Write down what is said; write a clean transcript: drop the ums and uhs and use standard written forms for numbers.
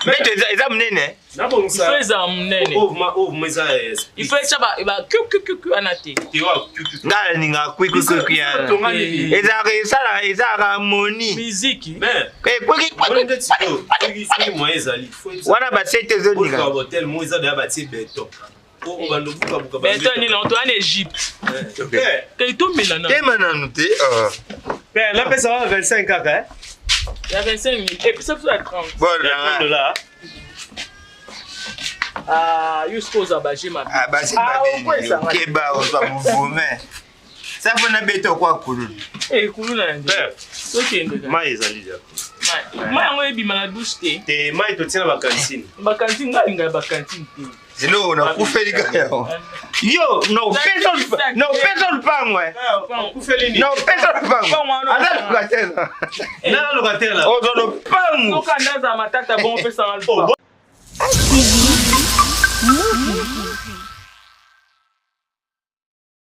Mbeto eza monene. Nabongisa. Il faut ezala monene. Oyo eza Il faut etya ba kukukuku wana te. Nga nalingaka kwikukwikwi wana. Ezalaka esala ezalaka harmonie. Miziki. Wana basete ezolinga. Hotel mo eza deya batie beton. Beton nini toya na Egypte. Kei tomela nanu. Tema nanu te. Père, napesa wana 25 kaka. Ya 25 000. Epesa biso ya 30. Bon, dollars. Ah, yo sikoyo oza baje mabe. Ah, baje mabe. Keba ozwa mouvement. Safo na beto kwa kululu. Eh, kululu na nde. Tokende. Mai ezali ja. Mai. Mai yango ebima na douche te. Te, mai totia na bakantine. Bakantine ngai alingaka bakantine te. Zelo nakufeli kaka yango. Yo, na opesa lupango. Na opesa lupango. Aza locataire. Na locataire la. Ozwa lupango. Soka ndaza matata bon opesa na lupango. TV Movie.